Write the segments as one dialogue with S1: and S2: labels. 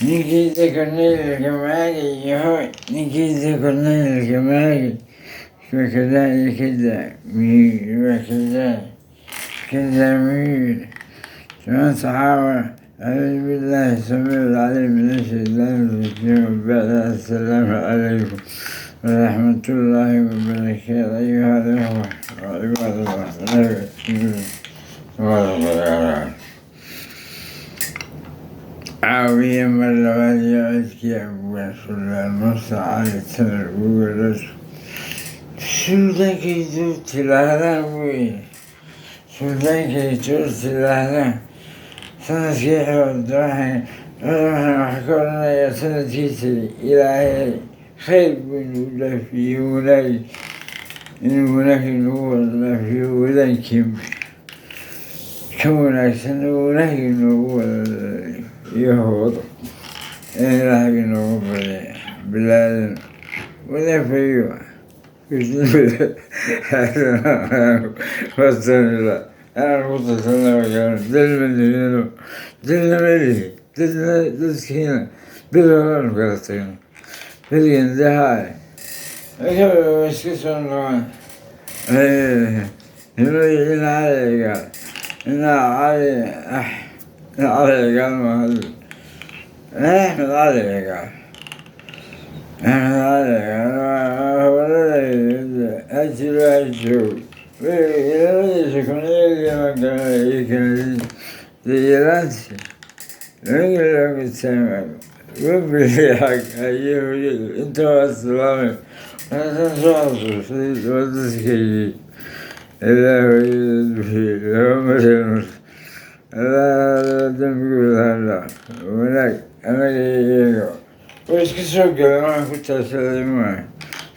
S1: Ninkii korneylka maagay yahoy, ninkii korneylka maagay وكذلك وكذا كذا ثمان صحابة. أعوذ بالله السميع العليم من الشيطان الرجيم. بعد السلام عليكم ورحمة الله وبركاته أيها الأخوة وعباد الله. caawiye mar labaad iyo codkii Abwaan Suldaan Muuse Cali Tanar Guugalas. Suldaankaydu tilaahdaan weye, suldaankaydu tilaahdaan sanadkii xood waxaan wax ka odhanayaa sanadkii tegey Ilaahay khayr buu nagu dhaafiyey, wanaag inuu wanaag nagu wada dhaafiyo, wadaankiinba ka wanaagsan wanaag inoogu wada iyo hoodo in Ilaahay inoogu barya bilaadan wadafayo wasanila anaan ku tasana dalmadino dalnamalihi dadkiina bil horaan kala tagno berigan dahaa iska soo noqon ina caliga ina cali ina caligaal mahad Axmed caligaal Axmed caligaal hawladayda ajiro ajoog labadiisa kun iyagii garanay kala yaraanti inta waa salaamay waxaan soo xasuustay waa dadkaygii Ilaahay laba marin dambigooda ha wanaag anaga iyaga way iska soo galeen. Waxaan ku taashaday maaha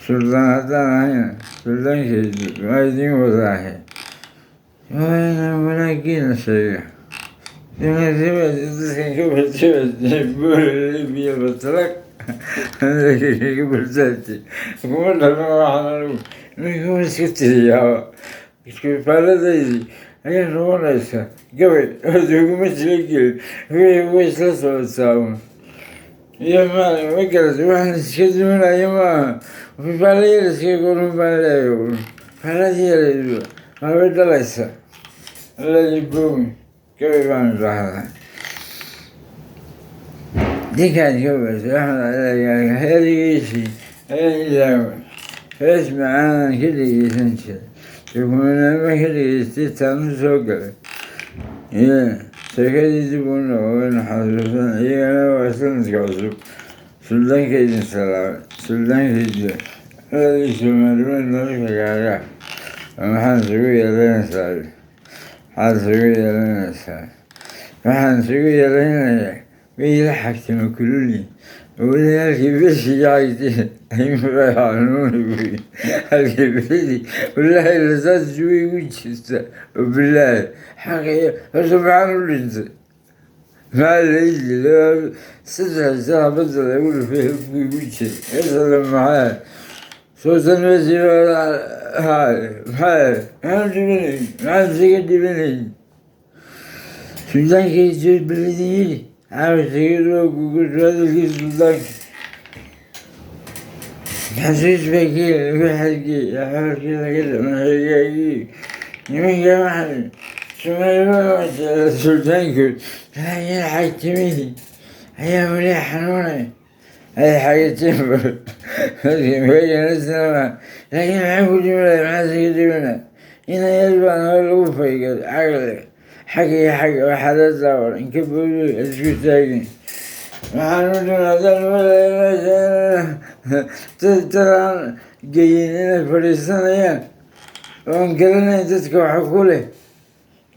S1: suldaan haddaan ahayna suldaankaydu waa idiin wadaahay, waa inaan wanaagiina sheega dadkan ka bartay batalaq ka bartaati kuma dhaqmo. Waxaan anigu ninkuma iska tiriyaaba faaladaydii ayaa noqonaysa gabay uguma talagelin, way isla socotaa un iyo ma ma garatay. Waxaan iska doonaya maaha faala yar iska gorun baan leeyahay, faaladii yareedu waabay dhalaysa alladii boomi gabay baan idhaahdaa dinkaan ka bartay Axmed herigiisii ayaan ilaawa. Hees macaanan ka dhegeysan jiray dukumeennimo ka dhegeystay taanu soo galay iyo sheekadii dib u noqon xasuusan iyagana waa sanadka cusub. Suldaanka idin salaamay, suldaankayda aladii Soomaaliweyn nolosha gaagaa maxaan isugu yeelanaysaa, maxaad isugu yeelanaysaa, waxaan isugu yeelanayaa way ila xagtama kululi weli halkii beshii xagtay xanuuni buy halkii beshii wallaahi lasaas way igu jirta bilaahi xaqi horta maxaan u dhintay, maxaa la ii dilay? 3 sana badda lagu dhufay hubku igu jiray isla maxaa soosan meeshii haay maxaa maxaan dhibanay, maxaan isaga dhibanay? Suldaankaydu balidin yidhi hadalkii suldaanka xasuus baa kii lagu xadgey xolkii laga dhamaxeeyay nimanka waxaan Soomaaliba suldaankood laakiin xagtimihii ayaa weli xanuunay ay xagateen laakiin maxaan ku dhimanaya, maxaa isaga dhimanaya? Ina yar baan hore lagu faygay caqli xag iyo xag waxaa la daawan inka boodo isku taagin waxaan u dhiman haddaan dadaan geyin inay fadhiisanayaan oon garanayn dadka waxa ku leh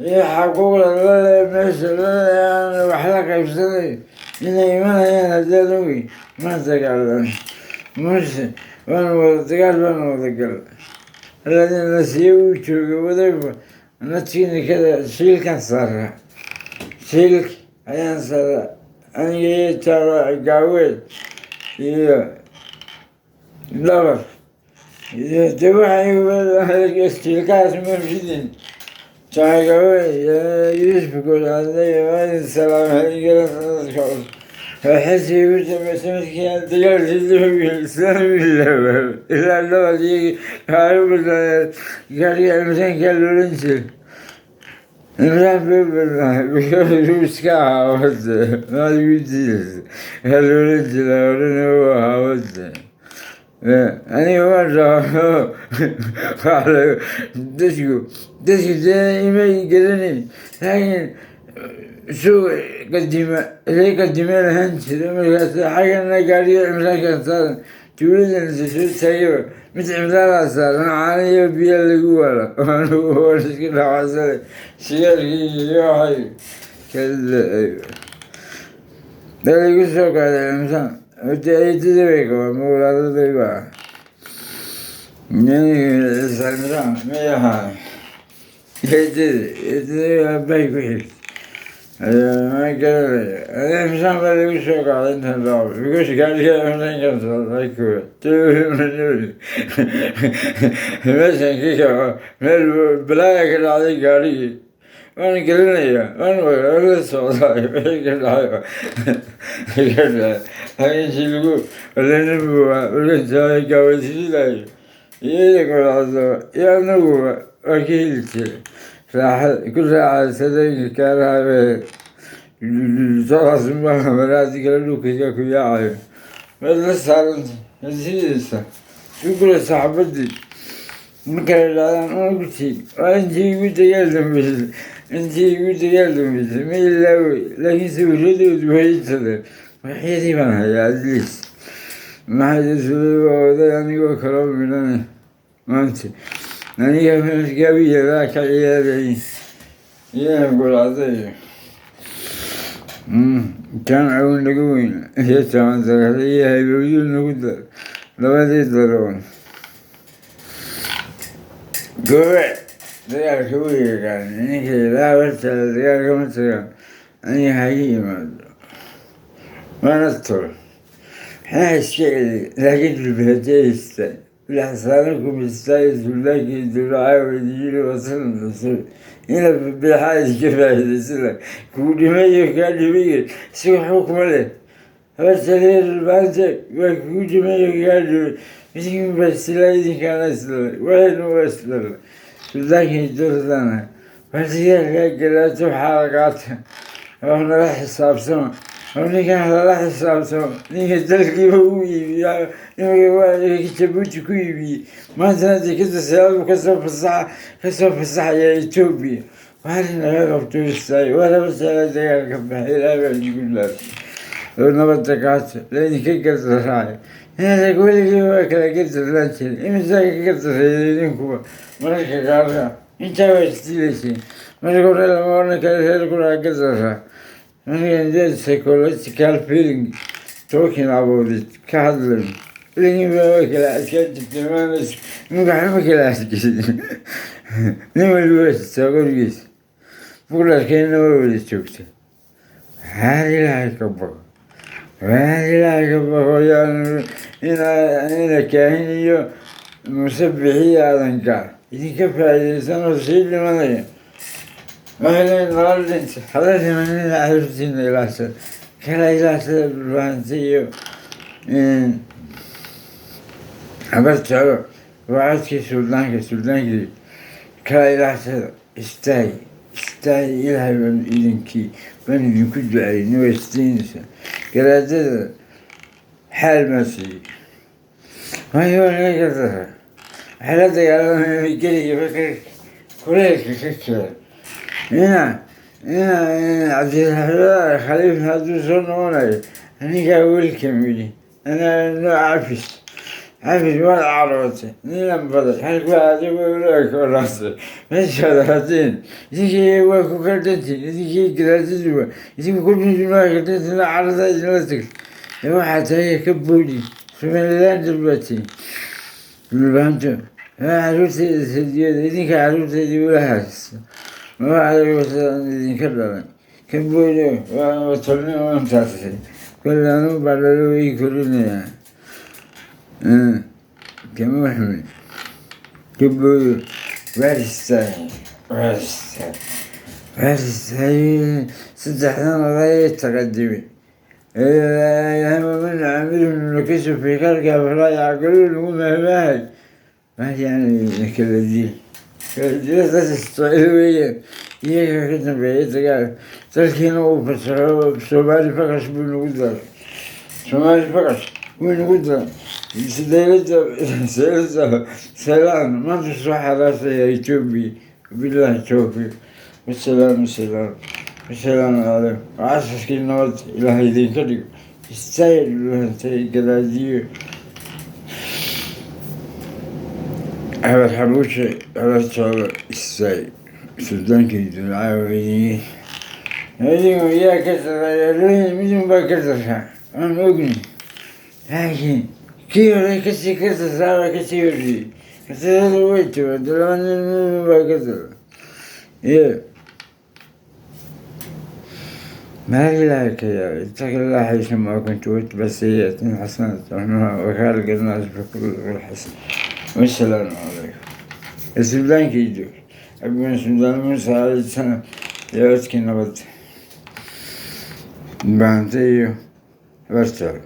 S1: iyo xaquuqda lale meesha lale aan wax la qaybsanayo inay imanayaan haddaan ogeyn ma dagaalamay muse waan wada dagaal baan wada galay alladii nasiye uu jooga wadayba natiinikada shiilkan saaraa, shiilka ayaan saaraa aniga iyo taaba gaaweed iyo dhabar iyo de waxa shiilkaas ma fidin taagawe Yuusuf salaamay sanadka cusub. Xilsigii ugu dambeysay markii aan dagaalkii Islaam ilaa labadii waxay u badnaayeen gaariga imtixaanka la oran jiray. Imtixaan bay u badnaay because uu iska ahaa wade maad igu diidaysa waxaa la oran jiray odhan uu ahaa wade. Aniga waan rabaa dadku dee imay garanayn, laakiin suuq qadima ilay qadime lahaan jiray. Markaas xaggana gaariga imtixaankan saaran, tuuladan soo taagaba mid cimraadaa saaran, caano iyo biyo lagu wala, anigu waan iska dhacsanay sigaarkii iyo waxay kala igu soo qaaday imtixaan. Horta eedada bay qabaan, ma walaaladay baa imtixaan may ahaa eedada, eedada aabbahay ku xigtay ma garanaya. Imtixaan baa lagu soo qaaday intaan dhaco because gaariga imtixaankan saaray kuwa meeshan ka kaco meel balaaya ka dhacday gaarigii, waan garanayaa, waan la socdaa wixii ka dhacay ka dhacay. Habeenkii lagu gaawasiilayo iyo dhacdo iyo anaguba waa ka heli jiray raaxada ku raaxaysadeenka kaaraha saas maraadi kala dhulka ku yaacayo waad la saaranta sidaysa shukura saxaabadii markay dhacdaan ugutii waa intii igu dagaal dambeysay, intii igu dagaal dambeysay ma ilaawey, laakiin sawiradoodu way jireen, waxyadii baan hayaa at least. Maxay waa oday anigoo kaloo midhanay maanta aniga gabiyadaa ka ciyaaray iyana gulacday jaamac naga weyn iyo jaamac iyo haybowyu nagu dar labadii daroon goobe dagaalka u yaqaan ninka ilaa hortaada dagaalka ma tagaan, aniga haga yimaado waana tol maxaa iska celi, laakiin dhulbahataysta bilxasaanakum istaagi suldaankii dulcaawa yiri wasalan rasul ina bilxaa iska faa'iidaysana kuu dhimayo kaa dhimayo si xukma leh horta dhulbaanta waa kugu dhimayo kaa dhimay midkin baa silaa idinkaana islalay waxaynu waa islalay suldaankii durdana warsigaalkaa galaato waxaa qaata oo nala xisaabtama oo ninkan lala xisaabtamo, ninka dalkiiba u iibiya nimanka waa Jabuuti ku iibiyey, maantana dekada siyaadu kasoo fasaxa, kasoo fasaxaya Etoobiya waa naga qabto istaay waa laba sano dagaalka baxay. Ilaahay baa idinku laabtay oo nabadda qaata laydinka gardaraayo inaad weligii waa kala gardarlaan jirin, imisaa ka gardareeyay idinkuba mararka qaarka intaa waa isdiilayseen. Marka hore lama odhan karo reer kuraa gardaraa marka psychological feeling talking about it ka hadlayo weligii baa waa kala adkaan jirtay, maana ninka waxba ma kala adkaysin, nin waliba waa sitaa qorigiisa bularkeena waa wada joogta. Waxaan Ilaahay ka baqo, waxaan Ilaahay ka baqo yaan ina kaahin iyo musabixiyo aadanka idinka faa'iidaysan oo sii dhimanaya. Waxay leeyihin nala dhinta hala dhimanina, caruurtiina ilaashada, kala ilaashada dhulbaanta iyo habar jeclo waa codkii suldaanka, suldaankii kala ilaashada. Istaag istaag, Ilaahay baan idinkii baan idinku duceynay, waa istaynaysaa garaadada xaal maa siiyey waayo waa laga gardaraa, waxay la dagaalamaya geliga kuleylka ka keena ina Cabdiraxmaan Khaliif hadduu soo noqonayo anigaa welcome yidhi anaa noo cafis cafis waad carootay ninan baday halku adigu ulakoraasay meeshaad haddeen idinkii waa ku kaldhantiin, idinkii garaadaduba idinku kulmiin waa kaldhantiin, carada idinla tagtay waxaa tahay ka boodi Somaliland baa tihin dhulbaanto caruurtayda sadiyada idinka caruurtayda ula haysta waxaa idinka dhalay ka boodo waa tolnimo intaasi kole anu baa dhalo ii korinayaa kama waxmi ka boodo waar istaagay, waar istaagay, waar istaagay saddexdan oday taqadimay. Man nucammirhu nunakisu fii khalqi afalaa yacqiluun lagu mahmaahay. Yani kala dil kala dila dad isjecel weeyaan, iyaga ka dambeeyay dagaal, dalkiina uu fasaxo. Soomaali faqash buu nagu daray, Soomaali faqash wuu nagu daray. Dowladda dowladda salaan maanta soo xaraasaya Etoobiya. Billahi tawfiiq, wasalaamu salaam wasalaamu calaykum. Casarkii nabad Ilaahay idinka dhigo. Istayl dhulantay gadaadiyo Axmed Xabuushe Habar Jeclo istaay suldaankeedu caawa idin yaa ka sarreeya, midun baa ka sarraa aan ogni, laakiin kii hore kasii ka sarraa kasii horreeyey. Kasarada way timaado, laba nin midun baa ka sarra iyo ما لا اتق الله حيثما كنت واتبع سيئة حسنة وخالق الناس بكل الحسن. والسلام عليكم. السودان كيدور أبو السودان موسى عليه السلام يا nabad baantayo habartaalo.